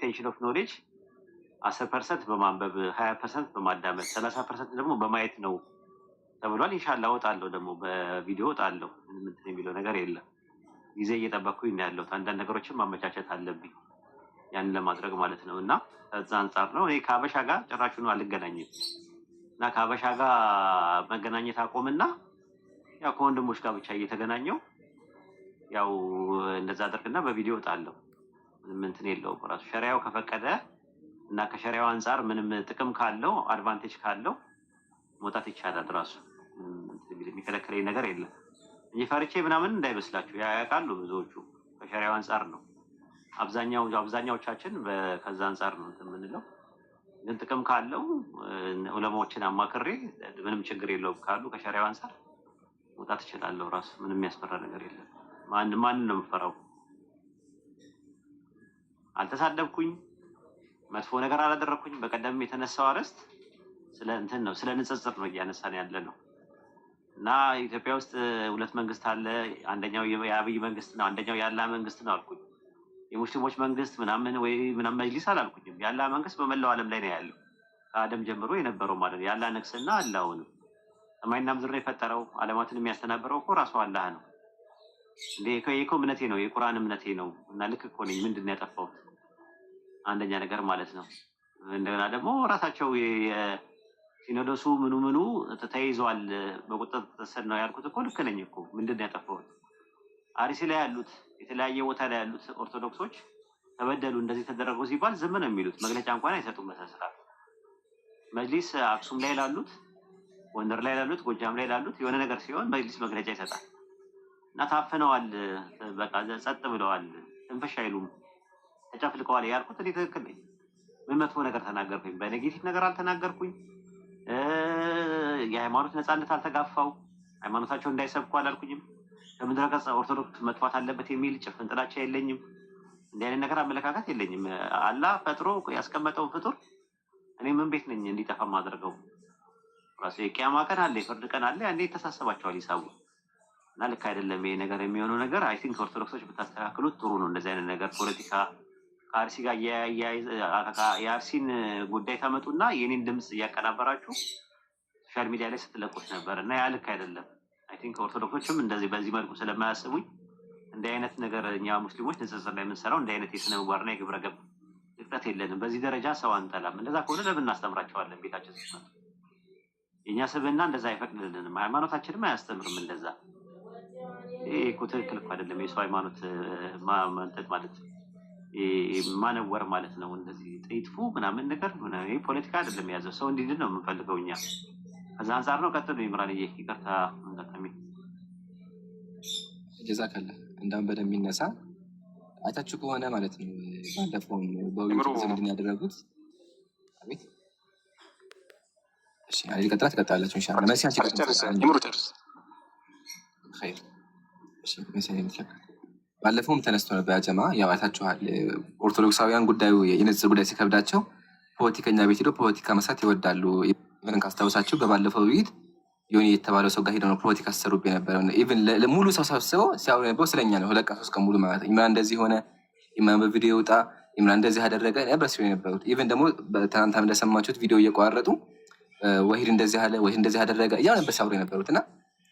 Retention of knowledge 10% በማንበብ፣ 20% በማዳመጥ፣ 30% ደግሞ በማየት ነው ተብሏል። ኢንሻላህ እወጣለሁ፣ ደግሞ በቪዲዮ እወጣለሁ። ምንም እንትን የሚለው ነገር የለም። ጊዜ እየጠበቅኩኝ ነው ያለሁት። አንዳንድ ነገሮችን ማመቻቸት አለብኝ ያንን ለማድረግ ማለት ነው። እና ከዛ አንጻር ነው እኔ ከሀበሻ ጋር ጭራሹኑ አልገናኝም እና ከሀበሻ ጋር መገናኘት አቆምና ያው ከወንድሞች ጋር ብቻ እየተገናኘው ያው እንደዛ አደርግና በቪዲዮ እወጣለሁ። ምንም እንትን የለውም። ራሱ ሸሪያው ከፈቀደ እና ከሸሪያው አንጻር ምንም ጥቅም ካለው፣ advantage ካለው መውጣት ይቻላል። ራሱ ምንም እንትን የሚከለክለኝ ነገር የለም እንጂ ፈርቼ ምናምን እንዳይመስላችሁ። ያውቃሉ ብዙዎቹ ከሸሪያው አንጻር ነው። አብዛኛዎቻችን ከዛ አንጻር ነው እንትን የምንለው። ግን ጥቅም ካለው ዑለማዎችን አማክሬ ምንም ችግር የለውም ካሉ ከሸሪያው አንጻር መውጣት እችላለሁ። ራሱ ምንም የሚያስፈራ ነገር የለም። ማንን ነው የምፈራው? አልተሳደብኩኝ፣ መጥፎ ነገር አላደረግኩኝ። በቀደም የተነሳው አርዕስት ስለ እንትን ነው፣ ስለ ንጽጽር ነው እያነሳን ያለ ነው። እና ኢትዮጵያ ውስጥ ሁለት መንግስት አለ። አንደኛው የአብይ መንግስት ነው፣ አንደኛው የአላህ መንግስት ነው አልኩኝ። የሙስሊሞች መንግስት ምናምን ወይ ምናምን መጅሊስ አላልኩኝም። የአላህ መንግስት በመላው ዓለም ላይ ነው ያለው ከአደም ጀምሮ የነበረው ማለት ነው። የአላህ ንግስና አለ። አሁንም ሰማይና ምድርን የፈጠረው፣ ዓለማትን የሚያስተናብረው እኮ ራሱ አላህ ነው። እንዴ ይሄ እኮ እምነቴ ነው፣ የቁርአን እምነቴ ነው። እና ልክ እኮ ነኝ። ምንድን ነው ያጠፋሁት? አንደኛ ነገር ማለት ነው። እንደገና ደግሞ ራሳቸው የሲኖዶሱ ምኑ ምኑ ተይዟል፣ በቁጥጥር ስር ነው ያልኩት እኮ ልክ ነኝ እኮ። ምንድን ነው ያጠፋሁት? አርሲ ላይ ያሉት፣ የተለያየ ቦታ ላይ ያሉት ኦርቶዶክሶች ተበደሉ፣ እንደዚህ ተደረጉ ሲባል ዝም ነው የሚሉት። መግለጫ እንኳን አይሰጡም። በስነ ስርዓት መጅሊስ አክሱም ላይ ላሉት፣ ጎንደር ላይ ላሉት፣ ጎጃም ላይ ላሉት የሆነ ነገር ሲሆን መጅሊስ መግለጫ ይሰጣል። እና ታፍነዋል፣ በቃ ጸጥ ብለዋል፣ ትንፍሽ አይሉም፣ ተጨፍልቀዋል ያልኩት እኔ ትክክል ነኝ። ምን መጥፎ ነገር ተናገርኩኝ? በ negative ነገር አልተናገርኩኝ። የሃይማኖት ነፃነት አልተጋፋው። ሃይማኖታቸው እንዳይሰብኩ አላልኩኝም። ከምድረ ገጽ ኦርቶዶክስ መጥፋት አለበት የሚል ጭፍን ጥላቻ የለኝም። እንዲህ አይነት ነገር አመለካከት የለኝም። አላህ ፈጥሮ ያስቀመጠውን ፍጡር እኔ ምን ቤት ነኝ እንዲጠፋ ማድረገው? ራሱ የቅያማ ቀን አለ፣ የፍርድ ቀን አለ። ያኔ ይተሳሰባቸዋል ሂሳቡ። እና ልክ አይደለም ይሄ ነገር የሚሆነው ነገር። I think ኦርቶዶክሶች ብታስተካክሉት ጥሩ ነው። እንደዚህ አይነት ነገር ፖለቲካ ከአርሲ ጋር የአርሲን ጉዳይ ታመጡና የኔን ድምፅ እያቀናበራችሁ social media ላይ ስትለቁት ነበር እና ያ ልክ አይደለም። I think ኦርቶዶክሶችም እንደዚህ በዚህ መልኩ ስለማያስቡኝ እንዲህ አይነት ነገር እኛ ሙስሊሞች ንጽጽር ላይ የምንሰራው እንዲህ አይነት የስነ ምግባርና የግብረ ገብ ዝቅጠት የለንም። በዚህ ደረጃ ሰው አንጠላም። እንደዛ ከሆነ ለምን እናስተምራቸዋለን? ቤታችን ሲመጡ የእኛ ስብዕና እንደዛ አይፈቅድልንም። ሃይማኖታችንም አያስተምርም እንደዛ። ይሄ እኮ ትክክል እኮ አይደለም። የሰው ሃይማኖት እንትን ማለት ማነወር ማለት ነው። እንደዚህ ጥይጥፉ ምናምን ነገር ይሄ ፖለቲካ አይደለም የያዘው፣ ሰው እንዲድን ነው የምንፈልገው እኛ። ከዛ አንጻር ነው። ቀጥሉ ይምራንዬ፣ ይቅርታ አጋጣሚ። ጀዛከላ። እንዳውም በደንብ የሚነሳ አይታችሁ ከሆነ ማለት ነው ባለፈው በውይይቱ ጊዜ ምንድን ያደረጉት? አቤት፣ እሺ፣ አሊ ቀጥላ ትቀጥላላችሁ ኢንሻአላህ። መሲ አንቺ ጨርስ፣ ይምሩ ጨርስ። ኸይር፣ እሺ መሲ የምትለካ ባለፈውም ተነስቶ ነበር ያጀማ፣ ያው አይታችኋል። ኦርቶዶክሳውያን ጉዳዩ የንጽጽር ጉዳይ ሲከብዳቸው ፖለቲከኛ ቤት ሄዶ ፖለቲካ መስራት ይወዳሉ። ምን ካስታውሳችሁ በባለፈው ውይይት ዮኒ የተባለው ሰው ጋር ሄደው ነው ፖለቲካ ሲሰሩብ የነበረው። Even ሙሉ ሰው ሰብስበው ሲያወሩ የነበረው ስለኛ ነው። 2 ቀን 3 ቀን ሙሉ ማለት ነው። ኢምራን እንደዚህ ሆነ፣ ኢምራን በቪዲዮ ይውጣ፣ ኢምራን እንደዚህ አደረገ ነበር ሲሆን የነበሩት። Even ደግሞ ትናንትና እንደሰማችሁት ቪዲዮ እየቋረጡ ወሂድ እንደዚህ አለ፣ ወሂድ እንደዚህ አደረገ እያሉ ነበር ሲያወሩ የነበሩት። እና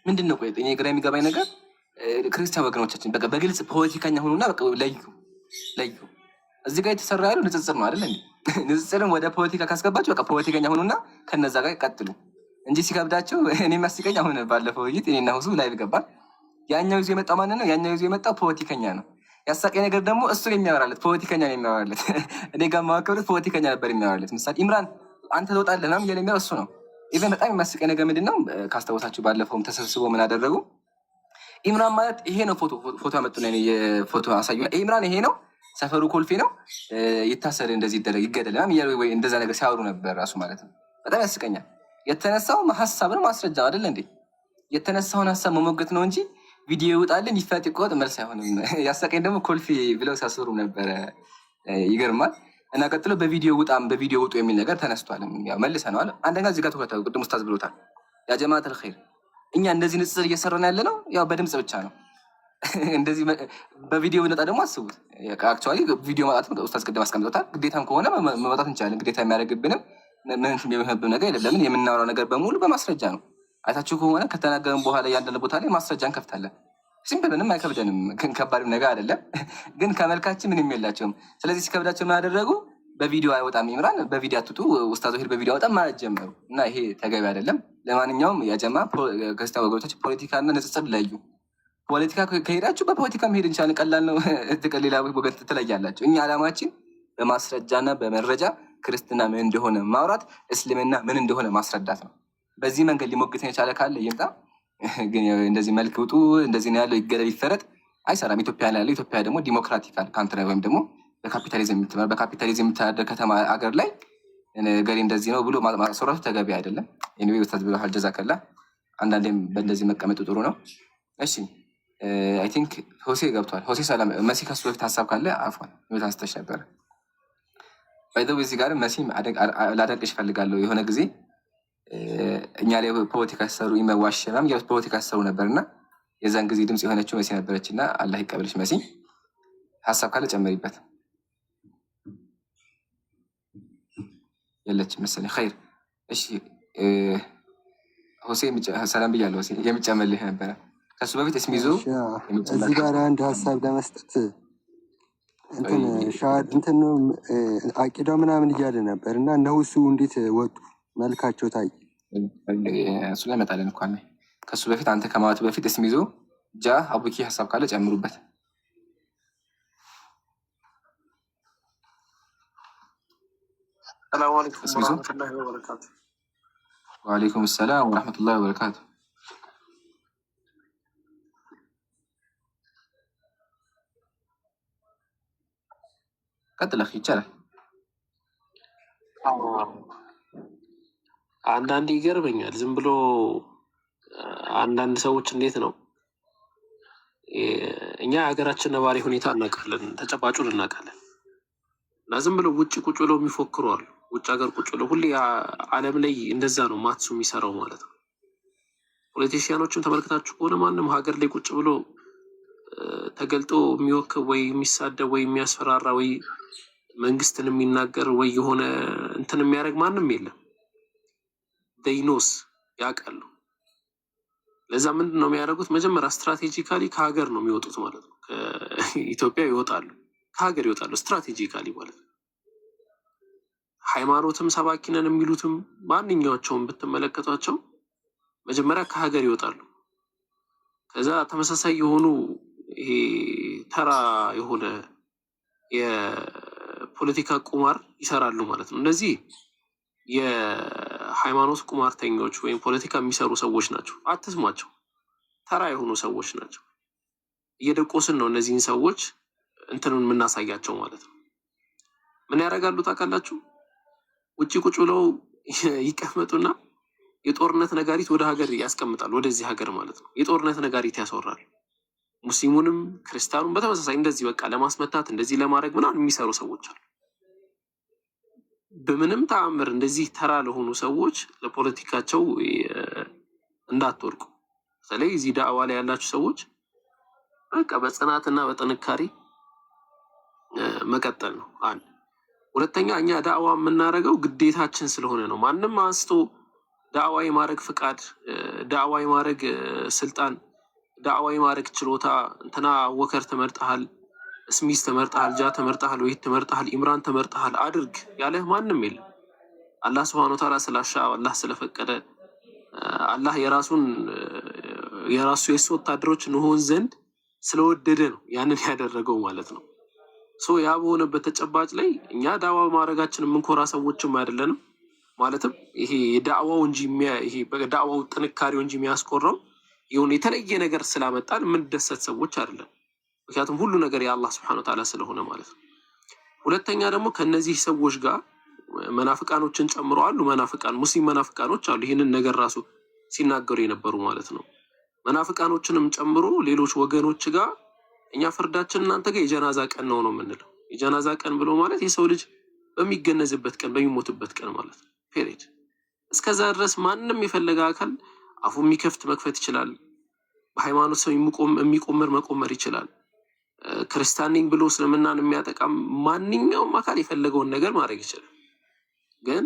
ምንድን ነው ቆይ እኔ ግራ የሚገባኝ ነገር ክርስቲያን ወገኖቻችን በቃ በግልጽ ፖለቲከኛ ሆኑና በቃ ለዩ ለዩ። እዚህ ጋር የተሰራ ያለው ንጽጽር ነው አይደል እንዴ? ንጽጽርን ወደ ፖለቲካ ካስገባችሁ በቃ ፖለቲከኛ ሆኑና ከነዛ ጋር ቀጥሉ እንጂ ሲከብዳቸው እኔ የሚያስቀኝ አሁን ባለፈው ውይይት እኔና ሁሱ live ገባል። ያኛው ይዞ የመጣው ማንን ነው? ያኛው ይዞ የመጣው ፖለቲከኛ ነው። ያሳቀኝ ነገር ደግሞ እሱን የሚያወራለት ፖለቲከኛ ነው የሚያወራለት። እኔ ጋር ማከብረት ፖለቲከኛ ነበር የሚያወራለት። ምሳሌ ኢምራን አንተ ትወጣለህ ምናምን እያለ የሚያወራው እሱ ነው። Even በጣም የሚያስቀኝ ነገር ምንድን ነው ካስታወሳችሁ ባለፈውም ተሰብስቦ ምን አደረጉ? ኢምራን ማለት ይሄ ነው። ፎቶ ፎቶ ያመጡና የፎቶ አሳዩ። ኢምራን ይሄ ነው፣ ሰፈሩ ኮልፌ ነው፣ ይታሰር፣ እንደዚህ ይደረግ፣ ይገደል ምናምን እያሉ ወይ እንደዛ ነገር ሲያወሩ ነበር ራሱ ማለት ነው። በጣም ያስቀኛል። የተነሳው ሀሳብ ነው ማስረጃ አይደል እንዴ? የተነሳውን ሀሳብ መሞገት ነው እንጂ ቪዲዮ ይውጣልን ይፈጥ ይቆጥ መልስ አይሆንም። ያሳቀኝ ደግሞ ኮልፌ ብለው ሲያስሩ ነበረ። ይገርማል። እና ቀጥሎ በቪዲዮ ውጣም በቪዲዮ ውጡ የሚል ነገር ተነስቷል። ያው መልሰነዋል። አንደኛ እዚህ ጋር ትኩረት ቅድም ኡስታዝ ብሎታል። ያ ጀማዓተል ኸይር እኛ እንደዚህ ንጽጽር እየሰራን ያለ ነው ያው በድምፅ ብቻ ነው። እንደዚህ በቪዲዮ ብንወጣ ደግሞ አስቡት። Actually ቪዲዮ ማውጣትም ኡስታዝ ቅድም አስቀምጦታል። ግዴታም ከሆነ መውጣት እንችላለን። ግዴታ የሚያደርግብንም ምን የሚሆንብን ነገር የለም። ለምን የምናወራው ነገር በሙሉ በማስረጃ ነው። አይታችሁ ከሆነ ከተናገርን በኋላ ያንዳንድ ቦታ ላይ ማስረጃ እንከፍታለን። Simple፣ ምንም አይከብደንም። ግን ከባድም ነገር አይደለም። ግን ከመልካችን ምንም የላቸውም። ስለዚህ ሲከብዳቸው ምን አደረጉ? በቪዲዮ አይወጣም ኢምራን፣ በቪዲዮ አትውጡ፣ ኡስታዝ ወሂድ በቪዲዮ አይወጣም ማለት ጀመሩ። እና ይሄ ተገቢ አይደለም። ለማንኛውም ያጀማ ክርስቲያን ወገኖቻችን ፖለቲካና ንጽጽር ለዩ። ፖለቲካ ከሄዳችሁ በፖለቲካ መሄድ እንችላለን። ቀላል ነው። ሌላ ወገን ትለያላችሁ። እኛ ዓላማችን በማስረጃና በመረጃ ክርስትና ምን እንደሆነ ማውራት፣ እስልምና ምን እንደሆነ ማስረዳት ነው። በዚህ መንገድ ሊሞግተን የቻለ ካለ ይምጣ። ግን እንደዚህ መልክ ውጡ፣ እንደዚህ ነው ያለው፣ ይገደል፣ ይፈረጥ አይሰራም። ኢትዮጵያ ላይ ያለው፣ ኢትዮጵያ ደግሞ democratical country ወይም ደግሞ በካፒታሊዝም የምትመራ፣ በካፒታሊዝም የምተዳደር ከተማ አገር ላይ ገሌ እንደዚህ ነው ብሎ ማስወራቱ ተገቢ አይደለም። Anyway ኡስታዝ ብለሃል፣ ጀዛከላ። አንዳንዴም በእንደዚህ መቀመጡ ጥሩ ነው። እሺ፣ I think ሆሴ ገብቷል። ሆሴ ሰላም። መሲ ከሱ በፊት ሀሳብ ካለ፣ አፏን ህይወት አንስተሽ ነበረ። By the way እዚህ ጋር መሲ ላደንቅሽ እፈልጋለሁ። የሆነ ጊዜ እኛ ላይ ፖለቲካ ሲሰሩ ይመዋሽ ምናምን እያሉት ፖለቲካ ሲሰሩ ነበር እና የዛን ጊዜ ድምፅ የሆነችው መሲ ነበረች እና አላህ ይቀበልሽ መሲ። ሀሳብ ካለ ጨመሪበት። የለችም መሰለኝ። ኸይር፣ እሺ ሆሴ ሰላም ብያለሁ። ሆሴ የሚጨመርልህ ነበረ። ከሱ በፊት እስሚዞ። እዚህ ጋር አንድ ሀሳብ ለመስጠት እንትን ሻሃድ እንትን አቂዳው ምናምን እያለ ነበር እና እነ ሁሱ እንዴት ወጡ? መልካቸው ታይ። እሱ ላይ እመጣለን እኮ። ከሱ በፊት፣ አንተ ከማለቱ በፊት እስሚዞ፣ ጃ፣ አቡኪ ሀሳብ ካለ ጨምሩበት። ሰላሙ አለይኩም እስሚዞ። ወረህመቱላሂ ወበረካቱ። ወአለይኩም ሰላም ወረሕመቱላሂ ወበረካቱ። ቀጥል አኺ፣ ይቻላል። አንዳንዴ ይገርመኛል። ዝም ብሎ አንዳንድ ሰዎች እንዴት ነው፣ እኛ የሀገራችን ነባሪ ሁኔታ እናውቃለን፣ ተጨባጩን እናውቃለን። እና ዝም ብሎ ውጭ ቁጭ ብለው የሚፎክሩ አሉ። ውጭ ሀገር ቁጭ ብለው ሁሌ ዓለም ላይ እንደዛ ነው ማትሱ የሚሰራው ማለት ነው። Politician ኦችም ተመልክታችሁ ከሆነ ማንም ሀገር ላይ ቁጭ ብሎ ተገልጦ የሚወክብ ወይ የሚሳደብ ወይ የሚያስፈራራ ወይ መንግስትን የሚናገር ወይ የሆነ እንትን የሚያደርግ ማንም የለም። They knows፣ ያውቃሉ። ለዛ ምንድን ነው የሚያደርጉት? መጀመሪያ strategically ከሀገር ነው የሚወጡት ማለት ነው። ከኢትዮጵያ ይወጣሉ፣ ከሀገር ይወጣሉ strategically ማለት ነው። ሃይማኖትም ሰባኪ ነን የሚሉትም ማንኛቸውም ብትመለከቷቸው መጀመሪያ ከሀገር ይወጣሉ። ከዛ ተመሳሳይ የሆኑ ይሄ ተራ የሆነ የፖለቲካ ቁማር ይሰራሉ ማለት ነው። እነዚህ የሃይማኖት ቁማርተኞች ወይም ፖለቲካ የሚሰሩ ሰዎች ናቸው። አትስሟቸው። ተራ የሆኑ ሰዎች ናቸው። እየደቆስን ነው እነዚህን ሰዎች እንትኑን የምናሳያቸው ማለት ነው። ምን ያደርጋሉ ታውቃላችሁ? ውጭ ቁጭ ብለው ይቀመጡና የጦርነት ነጋሪት ወደ ሀገር ያስቀምጣሉ። ወደዚህ ሀገር ማለት ነው። የጦርነት ነጋሪት ያስወራል። ሙስሊሙንም ክርስቲያኑም በተመሳሳይ እንደዚህ በቃ ለማስመታት እንደዚህ ለማድረግ ምናምን የሚሰሩ ሰዎች አሉ። በምንም ተአምር እንደዚህ ተራ ለሆኑ ሰዎች ለፖለቲካቸው እንዳትወድቁ። በተለይ እዚህ ዳዕዋ ላይ ያላችሁ ሰዎች በቃ በጽናትና በጥንካሬ መቀጠል ነው። አንድ ሁለተኛ፣ እኛ ዳዕዋ የምናደርገው ግዴታችን ስለሆነ ነው። ማንም አንስቶ ዳዕዋ የማድረግ ፍቃድ፣ ዳዕዋ የማድረግ ስልጣን፣ ዳዕዋ የማድረግ ችሎታ እንትና አቡበከር ተመርጠሃል፣ ስሚዝ ተመርጠሃል፣ ጃ ተመርጠሃል፣ ወሂድ ተመርጠሃል፣ ኢምራን ተመርጠሃል አድርግ ያለህ ማንም የለም። አላህ ስብሐነ ወተዓላ ስላሻ፣ አላህ ስለፈቀደ፣ አላህ የራሱን የራሱ የሱ ወታደሮች እንሆን ዘንድ ስለወደደ ነው ያንን ያደረገው ማለት ነው። So ያ በሆነበት ተጨባጭ ላይ እኛ ዳዕዋ በማድረጋችን የምንኮራ ሰዎችም አይደለንም። ማለትም ይሄ የዳዕዋው እንጂ ይሄ በዳዕዋው ጥንካሬው እንጂ የሚያስኮራው የሆነ የተለየ ነገር ስላመጣን የምንደሰት ሰዎች አይደለም። ምክንያቱም ሁሉ ነገር የአላህ ስብሐነ ወተዓላ ስለሆነ ማለት ነው። ሁለተኛ ደግሞ ከነዚህ ሰዎች ጋር መናፍቃኖችን ጨምሮ አሉ። መናፍቃን፣ ሙስሊም መናፍቃኖች አሉ። ይህንን ነገር ራሱ ሲናገሩ የነበሩ ማለት ነው። መናፍቃኖችንም ጨምሮ ሌሎች ወገኖች ጋር እኛ ፍርዳችን እናንተ ጋር የጀናዛ ቀን ነው ነው የምንለው። የጀናዛ ቀን ብሎ ማለት የሰው ልጅ በሚገነዝበት ቀን፣ በሚሞትበት ቀን ማለት ነው። Period። እስከዛ ድረስ ማንም የፈለገ አካል አፉ የሚከፍት መክፈት ይችላል። በሃይማኖት ሰው የሚቆምር መቆመር ይችላል። ክርስቲያን ነኝ ብሎ እስልምናን የሚያጠቃም ማንኛውም አካል የፈለገውን ነገር ማድረግ ይችላል። ግን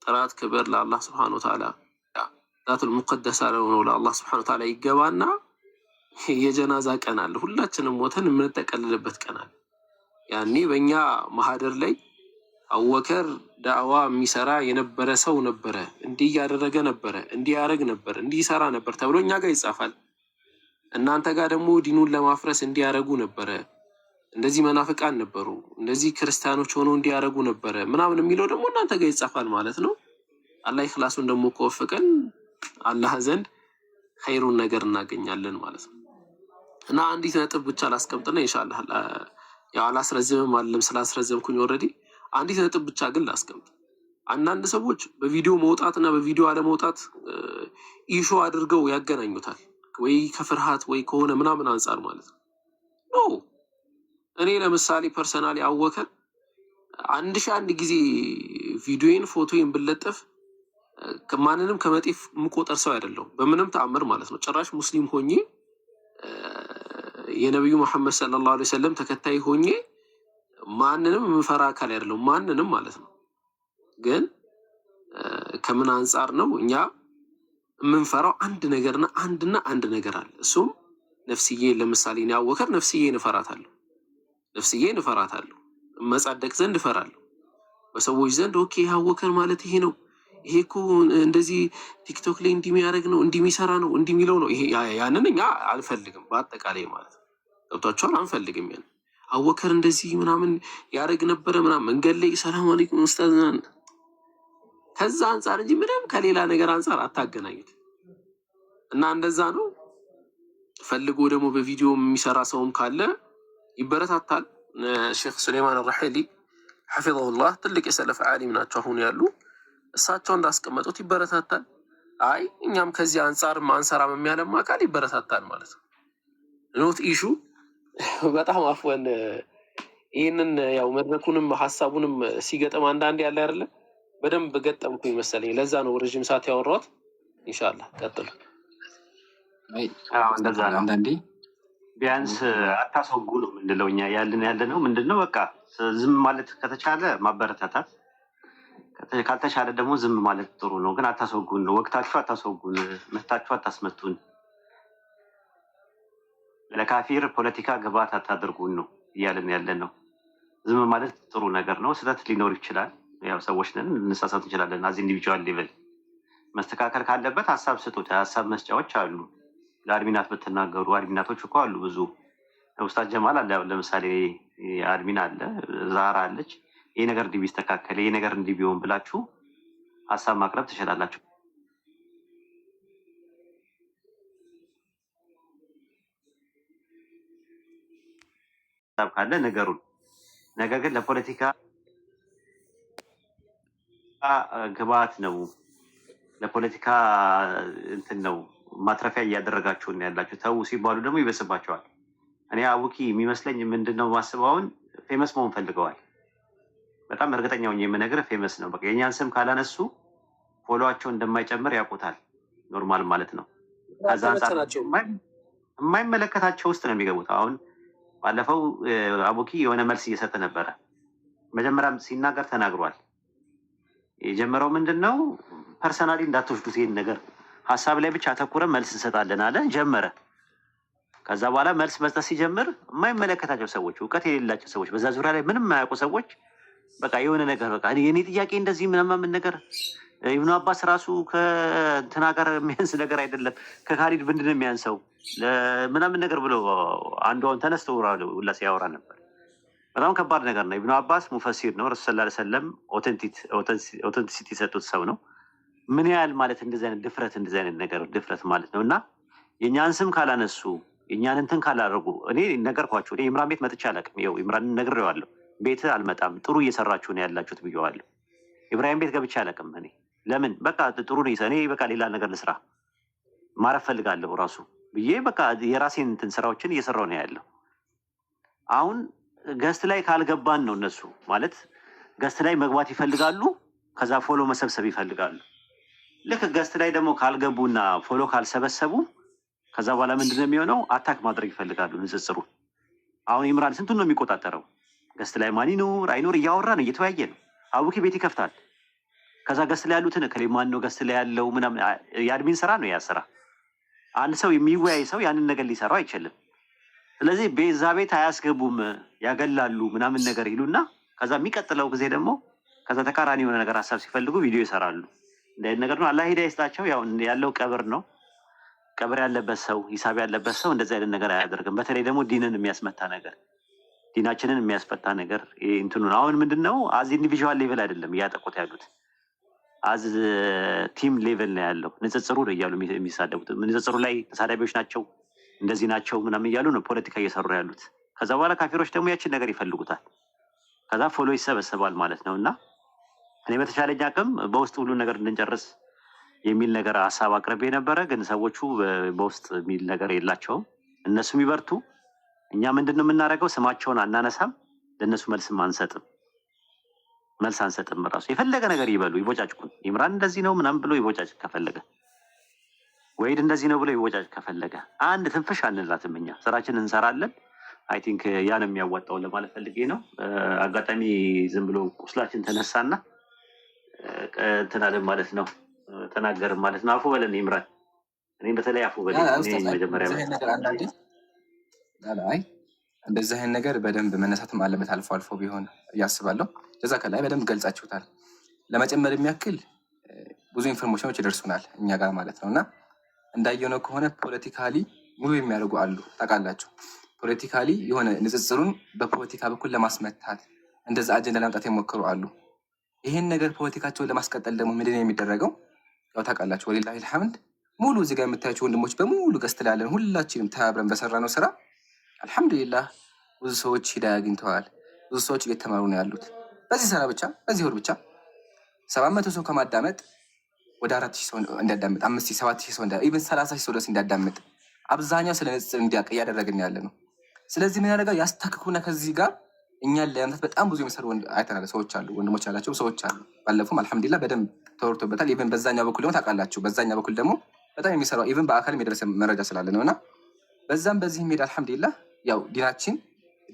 ጥራት ክብር ለአላህ سبحانه وتعالى ذاته المقدسة ለሆነው ለአላህ سبحانه وتعالى ይገባና የጀናዛ ቀን አለ። ሁላችንም ሞተን የምንጠቀልልበት ቀን አለ። ያኔ በእኛ ማህደር ላይ አወከር ዳዕዋ የሚሰራ የነበረ ሰው ነበረ፣ እንዲህ እያደረገ ነበረ፣ እንዲህ ያደረግ ነበር፣ እንዲህ ይሰራ ነበር ተብሎ እኛ ጋር ይጻፋል። እናንተ ጋር ደግሞ ዲኑን ለማፍረስ እንዲያደረጉ ነበረ፣ እንደዚህ መናፍቃን ነበሩ፣ እንደዚህ ክርስቲያኖች ሆነው እንዲያደረጉ ነበረ ምናምን የሚለው ደግሞ እናንተ ጋር ይጻፋል ማለት ነው። አላህ ኢኽላሱን ደግሞ ከወፈቀን አላህ ዘንድ ኸይሩን ነገር እናገኛለን ማለት ነው። እና አንዲት ነጥብ ብቻ ላስቀምጥና ኢንሻአላህ ያው አላስረዝምም አለም ስላስረዘምኩኝ already አንዲት ነጥብ ብቻ ግን ላስቀምጥ። አንዳንድ ሰዎች በቪዲዮ መውጣትና በቪዲዮ አለመውጣት issue አድርገው ያገናኙታል፣ ወይ ከፍርሃት ወይ ከሆነ ምናምን አንጻር ማለት ነው። No፣ እኔ ለምሳሌ personally አወከር 1001 ጊዜ ቪዲዮን ፎቶዬን ብለጥፍ ማንንም ከመጤፍ የምቆጠር ሰው አይደለሁም በምንም ተአምር ማለት ነው። ጭራሽ ሙስሊም ሆኜ የነቢዩ መሐመድ صلى الله عليه وسلم ተከታይ ሆኜ ማንንም የምፈራ አካል አይደለሁም፣ ማንንም ማለት ነው። ግን ከምን አንጻር ነው እኛ የምንፈራው? አንድ ነገርና አንድና አንድ ነገር አለ። እሱም ነፍስዬ። ለምሳሌ እኔ አወከር ነፍስዬን እፈራታለሁ፣ ነፍስዬን እፈራታለሁ፣ እመጻደቅ ዘንድ እፈራለሁ። በሰዎች ዘንድ okay አወከር ማለት ይሄ ነው፣ ይሄ እኮ እንደዚህ ቲክቶክ ላይ እንዲህ የሚያደርግ ነው፣ እንዲህ የሚሰራ ነው፣ እንዲህ የሚለው ነው። ይሄ ያንን እኛ አንፈልግም፣ በአጠቃላይ ማለት ነው። ገብቷችኋል? አንፈልግም። ያን አወከር እንደዚህ ምናምን ያደርግ ነበረ ምናምን መንገድ ላይ ሰላም አለይኩም ኡስታዝ ምናምን፣ ከዛ አንጻር እንጂ ምንም ከሌላ ነገር አንጻር አታገናኙት። እና እንደዛ ነው። ፈልጎ ደግሞ በቪዲዮ የሚሰራ ሰውም ካለ ይበረታታል። ሼክ ሱሌማን አራሒሊ حفظه الله ትልቅ የሰለፍ ዓሊም ናቸው አሁን ያሉ። እሳቸው እንዳስቀመጡት ይበረታታል። አይ እኛም ከዚህ አንጻር አንሰራም የሚያለም አካል ይበረታታል ማለት ነው። Not issue። በጣም አፍወን፣ ይህንን ያው መድረኩንም ሀሳቡንም ሲገጥም አንዳንዴ ያለ አይደለ በደንብ ገጠምኩኝ መሰለኝ። ለዛ ነው ረዥም ሰዓት ያወራሁት። ኢንሻላህ ቀጥሉ። አዎ እንደዛ ነው። አንዳንዴ ቢያንስ አታስወጉ ነው የምንለው እኛ ያልን ያለ ነው። ምንድን ነው በቃ ዝም ማለት ከተቻለ ማበረታታት፣ ካልተቻለ ደግሞ ዝም ማለት ጥሩ ነው። ግን አታስወጉን ነው፣ ወቅታችሁ አታስወጉን፣ መታችሁ አታስመቱን፣ ለካፊር ፖለቲካ ግብዓት አታድርጉን ነው እያልን ያለ ነው። ዝም ማለት ጥሩ ነገር ነው። ስህተት ሊኖር ይችላል። ያው ሰዎች ነን፣ ልንሳሳት እንችላለን። As individual level መስተካከል ካለበት ሀሳብ ስጡት። ሀሳብ መስጫዎች አሉ። ለ admin ኣት ብትናገሩ፣ admin ኣቶች እኮ አሉ ብዙ። ኡስታዝ ጀማል አለ ለምሳሌ admin አለ፣ ዛራ አለች። ይሄ ነገር እንዲህ ቢስተካከል፣ ይሄ ነገር እንዲህ ቢሆን ብላችሁ ሀሳብ ማቅረብ ትችላላችሁ። ሀሳብ ካለ ነገሩን። ነገር ግን ለፖለቲካ ግብዓት ነው፣ ለፖለቲካ እንትን ነው ማትረፊያ እያደረጋችሁ ነው ያላችሁ። ተዉ ሲባሉ ደግሞ ይበስባቸዋል። እኔ አቡኪ የሚመስለኝ ምንድን ነው ማስበው አሁን famous መሆን ፈልገዋል። በጣም እርግጠኛ ሆኜ የምነግርህ famous ነው። በቃ የእኛን ስም ካላነሱ follow ኣቸው እንደማይጨምር ያውቁታል። Normal ማለት ነው። ከዛ አንጻር አልተመቸናቸውም። የማይመለከታቸው ውስጥ ነው የሚገቡት። አሁን ባለፈው አቡኪ የሆነ መልስ እየሰጠ ነበረ። መጀመሪያም ሲናገር ተናግሯል። የጀመረው ምንድን ነው personally እንዳትወስዱት ይሄን ነገር ሀሳብ ላይ ብቻ አተኩረን መልስ እንሰጣለን አለ። ጀመረ። ከዛ በኋላ መልስ መስጠት ሲጀምር የማይመለከታቸው ሰዎች፣ እውቀት የሌላቸው ሰዎች፣ በዛ ዙሪያ ላይ ምንም የማያውቁ ሰዎች በቃ የሆነ ነገር በቃ የኔ ጥያቄ እንደዚህ ምናምን ነገር ኢብኑ አባስ ራሱ ከእንትና ጋር የሚያንስ ነገር አይደለም፣ ከካሊድ ምንድን ነው የሚያንሰው ምናምን ነገር ብሎ አንዱ አሁን ተነስቶ ሁላ ሲያወራ ነበር። በጣም ከባድ ነገር ነው። ኢብኑ አባስ ሙፈሲር ነው። ረሱል صلى الله عليه وسلم authenticity የሰጡት ሰው ነው። ምን ያህል ማለት እንደዚህ አይነት ድፍረት እንደዚህ አይነት ነገር ድፍረት ማለት ነው። እና የእኛን ስም ካላነሱ የእኛን እንትን ካላደረጉ እኔ ነገርኳቸው። እኔ ኢምራን ቤት መጥቼ አላውቅም። ይኸው ኢምራን ነግሬዋለሁ። ቤት አልመጣም፣ ጥሩ እየሰራችሁ ነው ያላችሁት ብየዋለሁ። ኢብራሂም ቤት ገብቼ አላውቅም። እኔ ለምን በቃ ጥሩ ነው፣ እኔ በቃ ሌላ ነገር ልስራ ማረፍ ፈልጋለሁ ራሱ ብዬ በቃ የራሴን እንትን ስራዎችን እየሰራሁ ነው ያለው። አሁን guest ላይ ካልገባን ነው እነሱ ማለት guest ላይ መግባት ይፈልጋሉ። ከዛ follow መሰብሰብ ይፈልጋሉ። ልክ guest ላይ ደግሞ ካልገቡና follow ካልሰበሰቡ ከዛ በኋላ ምንድነው የሚሆነው? Attack ማድረግ ይፈልጋሉ ንጽጽሩ። አሁን ኢምራን ስንቱን ነው የሚቆጣጠረው? Guest ላይ ማን ይኑር አይኑር እያወራ ነው፣ እየተወያየ ነው። አቡኪ ቤት ይከፍታል። ከዛ guest ላይ ያሉትን እከሌ ማን ነው guest ላይ ያለው ምናምን፣ የ admin ስራ ነው ያ ስራ። አንድ ሰው የሚወያይ ሰው ያንን ነገር ሊሰራው አይችልም። ስለዚህ ቤዛ ቤት አያስገቡም፣ ያገላሉ ምናምን ነገር ይሉና ከዛ የሚቀጥለው ጊዜ ደግሞ ከዛ ተቃራኒ የሆነ ነገር ሀሳብ ሲፈልጉ ቪዲዮ ይሰራሉ። እንደ አይነት ነገር ነው። አላህ ሂዳያ ይስጣቸው። ያው ያለው ቀብር ነው። ቀብር ያለበት ሰው፣ ሂሳብ ያለበት ሰው እንደዚህ አይነት ነገር አያደርግም። በተለይ ደግሞ ዲንን የሚያስመታ ነገር፣ ዲናችንን የሚያስፈታ ነገር ይሄ እንትኑን አሁን ምንድን ነው as individual level አይደለም እያጠቁት ያሉት፣ as team level ነው ያለው። ንጽጽሩ ነው እያሉ የሚሳደቡት፣ ንጽጽሩ ላይ ተሳዳቢዎች ናቸው፣ እንደዚህ ናቸው ምናምን እያሉ ነው ፖለቲካ እየሰሩ ያሉት። ከዛ በኋላ ካፊሮች ደግሞ ያችን ነገር ይፈልጉታል። ከዛ follow ይሰበሰባል ማለት ነው። እና እኔ በተቻለኝ አቅም በውስጥ ሁሉን ነገር እንድንጨርስ የሚል ነገር ሀሳብ አቅርቤ ነበረ። ግን ሰዎቹ በውስጥ የሚል ነገር የላቸውም። እነሱ የሚበርቱ፣ እኛ ምንድን ነው የምናደርገው? ስማቸውን አናነሳም፣ ለእነሱ መልስም አንሰጥም። መልስ አንሰጥም። ራሱ የፈለገ ነገር ይበሉ፣ ይቦጫጭቁን። ኢምራን እንደዚህ ነው ምናምን ብሎ ይቦጫጭቅ ከፈለገ፣ ወይድ እንደዚህ ነው ብሎ ይቦጫጭቅ ከፈለገ፣ አንድ ትንፍሽ አንላትም። እኛ ስራችን እንሰራለን። I think ያ ነው የሚያዋጣው ለማለት ፈልጌ ነው። አጋጣሚ ዝም ብሎ ቁስላችን ተነሳና እንትን አለን ማለት ነው፣ ተናገርም ማለት ነው። አፉ በለን ኢምራን፣ እኔም በተለይ አፉ በለኝ። እኔ ኡስታዝ፣ አይ መጀመሪያ እንደዚህ አይነት ነገር አንዳንዴ አይ እንደዚህ አይነት ነገር በደንብ መነሳትም አለበት አልፎ አልፎ ቢሆን እያስባለሁ። ከዛ ከላይ በደንብ ገልጻችሁታል። ለመጨመር የሚያክል ብዙ information ኖች ይደርሱናል እኛ ጋር ማለት ነው። እና እንዳየነው ከሆነ politically move የሚያደርጉ አሉ፣ ታውቃላችሁ። Politically የሆነ ንጽጽሩን በፖለቲካ በኩል ለማስመታት እንደዛ አጀንዳ ለማምጣት የሞከሩ አሉ። ይሄን ነገር ፖለቲካቸውን ለማስቀጠል ደግሞ ምንድን ነው የሚደረገው? ያው ታውቃላችሁ፣ ወሊላሂ አልሐምድ ሙሉ እዚህ ጋር የምታያቸው ወንድሞች በሙሉ guest ላይ ያለን ሁላችንም ተባብረን በሰራነው ስራ አልሐምዱሊላህ ብዙ ሰዎች ሂዳያ አግኝተዋል። ብዙ ሰዎች እየተማሩ ነው ያሉት። በዚህ ስራ ብቻ፣ በዚህ ወር ብቻ 700 ሰው ከማዳመጥ ወደ 4000 ሰው እንዲያዳምጥ፣ 5000፣ 7000 ሰው፣ even 30,000 ሰው ድረስ እንዲያዳምጥ፣ አብዛኛው ስለ ንጽጽር እንዲያውቅ እያደረግን ያለ ነው። ስለዚህ ምን ያደርጋል? ያስታክኩና ከዚህ ጋር እኛን ለመምታት በጣም ብዙ የሚሰሩ አይተናል። ሰዎች አሉ፣ ወንድሞች ያላቸው ሰዎች አሉ። ባለፈውም አልሐምዱሊላህ በደንብ ተወርቶበታል። Even በዛኛው በኩል ደግሞ ታውቃላችሁ፣ በዛኛው በኩል ደግሞ በጣም የሚሰራው even በአካልም የደረሰ መረጃ ስላለ ነው። እና በዛም በዚህ ሄድ አልሐምዱሊላህ ያው ዲናችን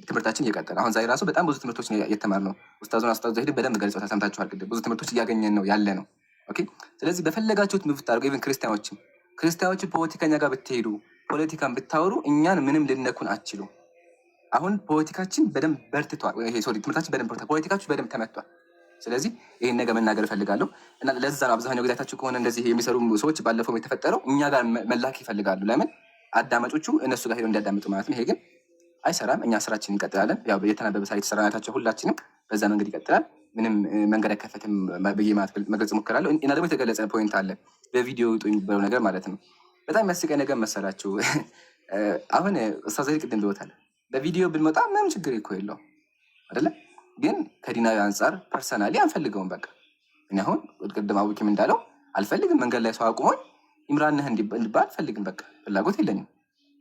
ትምህርታችን እየቀጠለ፣ አሁን ዛሬ ራሱ በጣም ብዙ ትምህርቶች እየተማርን ነው። ኡስታዙን ኡስታዝ ዛሂድ በደንብ ገልጸው ሰምታችኋል። ቅድም ብዙ ትምህርቶች እያገኘን ነው ያለ ነው። Okay፣ ስለዚህ በፈለጋችሁት move ታደርጉ፣ even ክርስቲያኖችን ፖለቲከኛ ጋር ብትሄዱ፣ ፖለቲካን ብታወሩ እኛን ምንም ልነኩን አትችሉ። አሁን ፖለቲካችን በደንብ በርትቷል። ይሄ sorry፣ ትምህርታችን በደንብ በርትቷል። ፖለቲካችሁ በደንብ ተመቷል። ስለዚህ ይሄን ነገር መናገር እፈልጋለሁ። እና ለዛ ነው አብዛኛው ጊዜ አይታችሁ ከሆነ እንደዚህ የሚሰሩ ሰዎች ባለፈው የተፈጠረው እኛ ጋር መላክ ይፈልጋሉ። ለምን? አዳማጮቹ እነሱ ጋር ሄደው እንዲያዳምጡ ማለት ነው። ይሄ ግን አይሰራም። እኛ ስራችን እንቀጥላለን። ያው የተናበበ ስራ የተሰራ ናቸው። ሁላችንም በዛ መንገድ ይቀጥላል። ምንም መንገድ አይከፈትም ብዬ ማለት መግለጽ እሞክራለሁ። እና ደግሞ የተገለጸ point አለ፣ በቪዲዮ ውጡ የሚባለው ነገር ማለት ነው። በጣም የሚያስቀኝ ነገር መሰላችሁ። አሁን ኡስታዝ ዘይድ ቅድም ብሎታል። በቪዲዮ ብንመጣ ምንም ችግር እኮ የለውም አይደለ? ግን ከዲናዊ አንጻር personally አንፈልገውም። በቃ እኔ አሁን ቅድም አቡኪም እንዳለው አልፈልግም። መንገድ ላይ ሰው አቁሞኝ ኢምራን ነህ እንዲባል አልፈልግም። በቃ ፍላጎት የለኝም።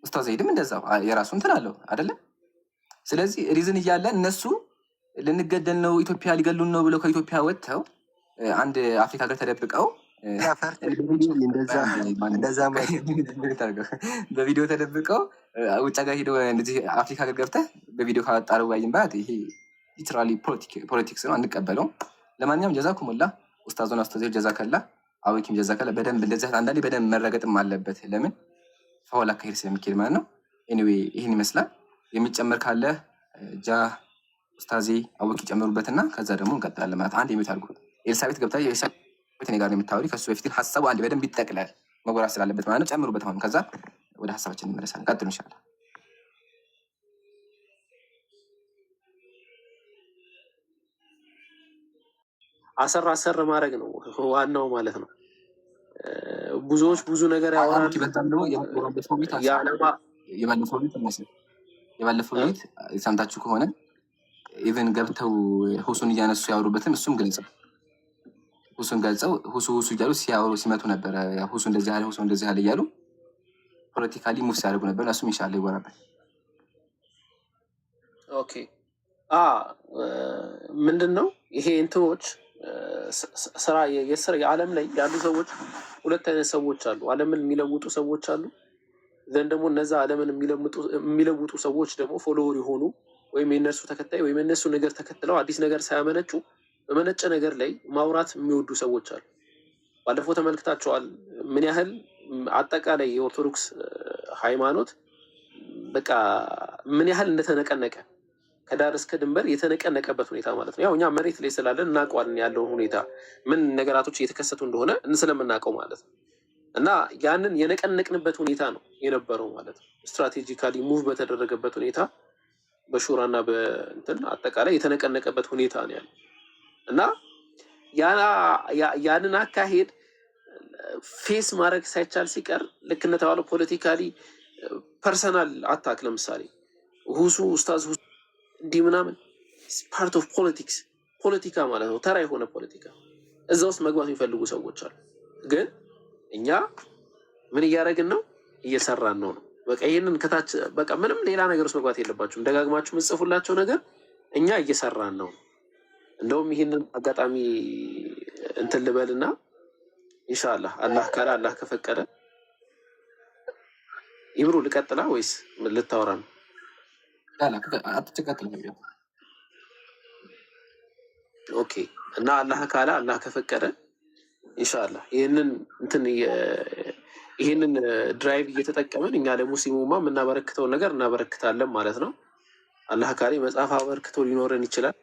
ኡስታዝ ዘይድም እንደዛው የራሱ እንትን አለው አይደለ? ስለዚህ reason እያለ እነሱ ልንገደል ነው፣ ኢትዮጵያ ሊገሉን ነው ብለው ከኢትዮጵያ ወጥተው አንድ አፍሪካ ሀገር ተደብቀው እንደዛ በቪዲዮ ተደብቀው ውጭ ሀገር ሄደው እንደዚህ አፍሪካ ሀገር ገብተህ በቪዲዮ ካወጣረው ባይን ይሄ literally politics ነው፣ አንቀበለውም። ለማንኛውም ጀዛኩሙላ ኡስታዞን ኡስታዝ ጀዛከላ፣ አዊኪም ጀዛከላ። በደንብ እንደዚህ አንዳንዴ በደንብ መረገጥም አለበት። ለምን? Foul አካሄድ ስለሚካሄድ ማለት ነው። Anyway ይህን ይመስላል። የሚጨመር ካለ ጃ ኡስታዜ አወኪ ጨምሩበትና ከዛ ደግሞ እንቀጥላለን ማለት። አንድ የሚት አድርጉ። ኤልሳቤት ገብታ፣ ኤልሳቤት እኔ ጋር ነው የምታወሪ። ከሱ በፊት ግን ሀሳቡ አንድ በደንብ ይጠቅላል መጎራት ስላለበት ማለት ነው። ጨምሩበት አሁን፣ ከዛ ወደ ሀሳባችን እንመለሳለን። ቀጥሉ ኢንሻላህ። አሰር አሰር ማድረግ ነው ዋናው ማለት ነው። ብዙዎች ብዙ ነገር ያወራሉ። በጣም ደግሞ የባለፈው ቤት ሰምታችሁ ከሆነ even ገብተው ሁሱን እያነሱ ያወሩበትም እሱም ግልጽ፣ ሁሱን ገልጸው ሁሱ ሁሱ እያሉ ሲያወሩ ሲመቱ ነበረ። ሁሱ እንደዚህ ያለ፣ ሁሱ እንደዚህ ያለ እያሉ politically move ሲያደርጉ ነበር። እሱም ኢንሻላህ ይወራበት። Okay፣ ምንድን ነው ይሄ እንትኖች ስራ የስራ የዓለም ላይ ያሉ ሰዎች ሁለት አይነት ሰዎች አሉ። ዓለምን የሚለውጡ ሰዎች አሉ። ዘንድ ደግሞ እነዛ ዓለምን የሚለውጡ ሰዎች ደግሞ follower የሆኑ ወይም የእነርሱ ተከታይ ወይም የእነሱ ነገር ተከትለው አዲስ ነገር ሳያመነጩ በመነጨ ነገር ላይ ማውራት የሚወዱ ሰዎች አሉ። ባለፈው ተመልክታቸዋል። ምን ያህል አጠቃላይ የኦርቶዶክስ ሃይማኖት በቃ ምን ያህል እንደተነቀነቀ፣ ከዳር እስከ ድንበር የተነቀነቀበት ሁኔታ ማለት ነው። ያው እኛ መሬት ላይ ስላለን እናውቀዋለን ያለውን ሁኔታ፣ ምን ነገራቶች እየተከሰቱ እንደሆነ ስለምናውቀው ማለት ነው። እና ያንን የነቀነቅንበት ሁኔታ ነው የነበረው ማለት ነው። Strategically move በተደረገበት ሁኔታ በሹራና በእንትን አጠቃላይ የተነቀነቀበት ሁኔታ ነው ያለው። እና ያንን አካሄድ face ማድረግ ሳይቻል ሲቀር ልክ እንደተባለው politically personal attack፣ ለምሳሌ ሁሱ፣ ኡስታዝ ሁሱ እንዲህ ምናምን part of politics፣ ፖለቲካ ማለት ነው። ተራ የሆነ ፖለቲካ እዛ ውስጥ መግባት የሚፈልጉ ሰዎች አሉ። ግን እኛ ምን እያደረግን ነው? እየሰራን ነው። በቃ ይህንን ከታች በቃ ምንም ሌላ ነገር ውስጥ መግባት የለባችሁም። ደጋግማችሁ የምጽፉላቸው ነገር እኛ እየሰራን ነው። እንደውም ይህንን አጋጣሚ እንትን ልበልና ኢንሻአላህ አላህ ካለ፣ አላህ ከፈቀደ፣ ይብሩ ልቀጥላ ወይስ ልታወራ ነው? አትቀጥል። Okay። እና አላህ ካለ፣ አላህ ከፈቀደ ኢንሻአላህ ይህንን እንትን ይህንን drive እየተጠቀምን እኛ ለሙስሊሙ ኡማ የምናበረክተውን ነገር እናበረክታለን ማለት ነው። አላህ ካለ የመጽሐፍ አበርክቶ ሊኖረን ይችላል።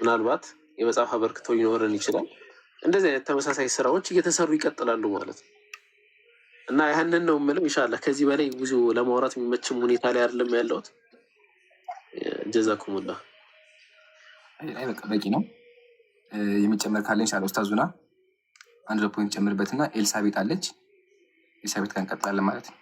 ምናልባት የመጽሐፍ አበርክቶ ሊኖረን ይችላል። እንደዚህ አይነት ተመሳሳይ ስራዎች እየተሰሩ ይቀጥላሉ ማለት ነው። እና ያህንን ነው የምለው። ኢንሻአላህ ከዚህ በላይ ብዙ ለማውራት የሚመችም ሁኔታ ላይ አይደለም ያለሁት። ጀዛኩሙላህ። አይ በቃ በቂ ነው። የሚጨመር ካለ ኢንሻአላህ ኡስታዙና አንድ point ጨምርበትና ኤልሳቤጥ አለች። ኤልሳቤጥ ጋር እንቀጥላለን ማለት ነው።